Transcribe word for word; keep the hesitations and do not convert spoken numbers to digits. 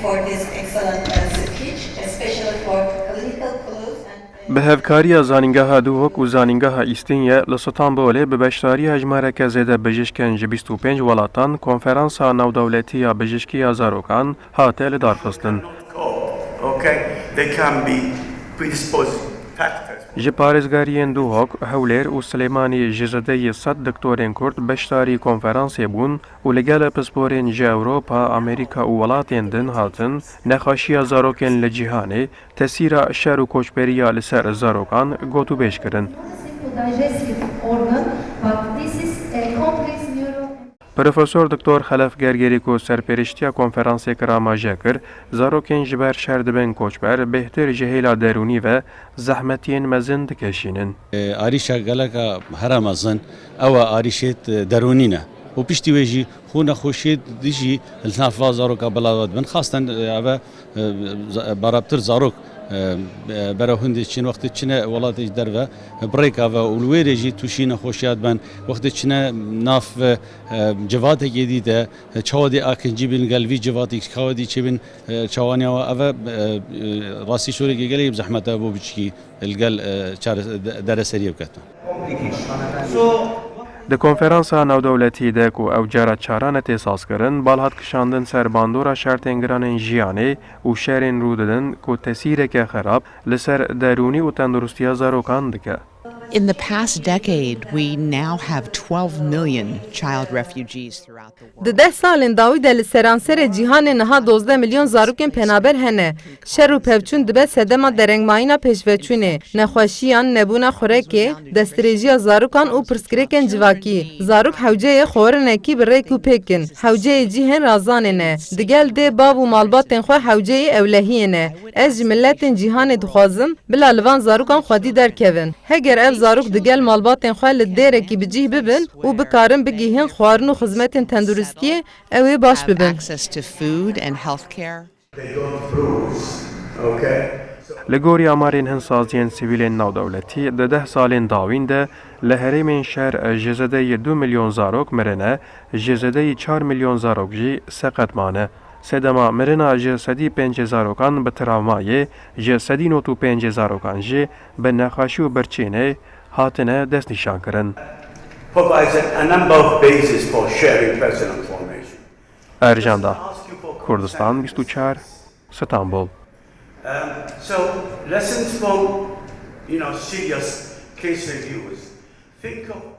for this excellent uh, speech, especially for clinical clues and Bi hevkariya Zanîngeha Duhok û Zanîngeha Îstînye li Stenbolê bi beşdariya hejmareke zêde bijîşkên ji bîst û pênc welatan konferansa navdewletî ya bijîşkî ya zarokan hate lidarxistin. Okay, they can be predisposed factors. Ji parêzgariyên Duhok, Hewlêr û Silêmanî ji zêdeyî sed doktorên Kurd beşdarî konferansê bûn û li gel pisporên ji Ewropa, Amerîka û welatên din hatin, nexweşiya zarokên li cîhanê, tesîra şer û koçberiya li ser zarokan gotûbêj kirin. Simple digestive organ, but this is a complex neuro Profesor Doktor Xelef Gergerî ku serpêriştiya konferansê kir amaje kir, zarokên ji ber şer dibin koçber bêhtir ji hêla derûnî ve zehmetiyên mezin dikeşînin. Arîşa geleka here mezin ew e, arîşê derûnî ne û piştî wê jî xwe nexweşiyê dijî li nav va zaroka bila dibin. Xasten ev e, baraptir zarok berew hindê çin wextê çine welatê ji derve bi rêka ve û li wê rê jî tûşî nexweşiya dibin. Wextê çine nav civatekê dî de çawa dê akincî bin gel vî civatî çawa dî çêbin çawaniya we ev e rastî şorekê gelekî bi zehmet e bo biçikî li gel çare dereseriyê biketin. Di konferansa navdewletî de ku ew cara çaran e tê sazkirin, bal hat kişandin ser bandora şertên giranên jiyanê û şerên rû didin ku tesîreke xerab li ser derûnî û tenduristiya zarokan dike. In the past decade, we now have twelve million child refugees throughout the world. Di deh salên dawî de li seranserê cîhanê niha dozdeh milyon zarokên penaber hene. Şer û pevçûn dibe sedema derengmayîna pêşveçûnê. Nexweşiyan, nebûna xurekê, destdirêjiya zarokan û pirsgirêkên civakî. Zarok hewceyê xwarinekî bi rêk û pêk in. Hewceyê cihên razanê ne. Digel dê, bav û malbatên xwe hewceyê ewlehiyê ne. Ez ji miletên cîhanê dixwazim, bila li van zarokan xwedî derkevin. Heger ev zarok digel malbatên xwe li dêrekî bi cih bibin û bikarin bigihîn xwarin û xizmetên tenduristiyê, ew ê baş bibin. Access to food and health care. They don't bruise, okay? Li gorî amarên hin saziyên sivîlên navdewletî di deh salên dawîn de li herêmên şer ji zêdeyî du milyon zarok mirine, ji zêdeyî çar milyon zarok jî seqet mane. Sedema mirina ji sedî pêncî zarokan bi travmayê, ji sedî nod û pêncî zarokan jî bi nexweşî û birçînê hatine destnîşankirin. Provides a number of bases for sharing personal information. Erjanda Kurdistan bîst û çar, Stenbol. Um, so lessons from, you know, serious case reviews. Think of